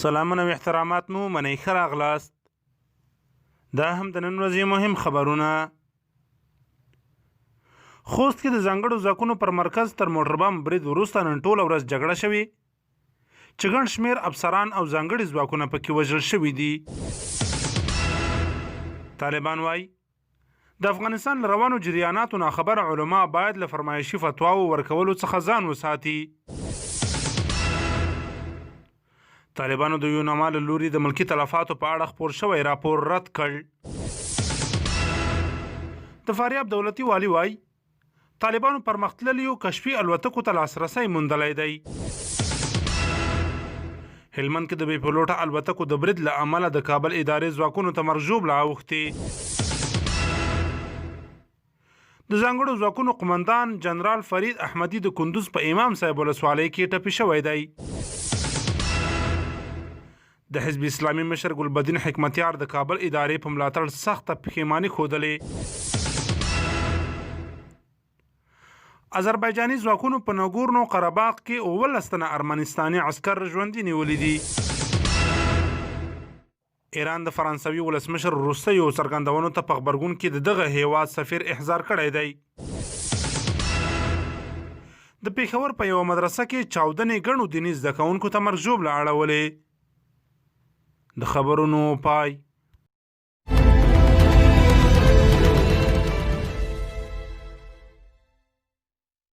سلامونه او احترامات مو منئ، ښه راغلاست. دا هم د نن ورځې مهم خبرونه. خوست کې د ځانګړو ځواکونو پر مرکز تر موټر بم برید وروسته نن ټوله ورځ جګړه شوې چې ګڼ شمېر افسران او ځانګړي ځواکونه پکې وژل شوي دي. طالبان وايي د افغانستان له روانو جریاناتو ناخبره علما باید له فرمایشي فتواو ورکولو څخه ځان وساتي. طالبانو د یوناما له لوري د ملکي تلفاتو په اړه خپور شوی راپور رد کړ. د فاریاب دولتي والي وايي، طالبانو پرمختللیو کشفي الوتکو ته لاسرسی موندلی دی. هلمند کې د بې پیلوټه الوتکو د برید له امله د کابل ادارې ځواکونو ته مرګ ژوبله اوښتې. د ځانګړو ځواکونو قومندان جنرال فرید احمدي د کندوز په امام صاحب ولسوالۍ کې ټپي شوی دی. د حزب اسلامي مشر ګلبدین حکمتیار د کابل ادارې په ملاتړ سخته پښیماني ښودلې. آذربایجاني ځواکونو په نګورنو قرهباغ کې 17 تنه ارمنستاني عسکر ژوندي نیولي دي. ایران د فرانسوي ولسمشر وروستیو څرګندونو ته په غبرګون کې د دغه هیواد سفیر احضار کړی دی. د پېښور په یوه مدرسه کې چاودنې ګڼو دیني زده کوونکو ته مرګ ژوبله اړولې. د خبرونو پای.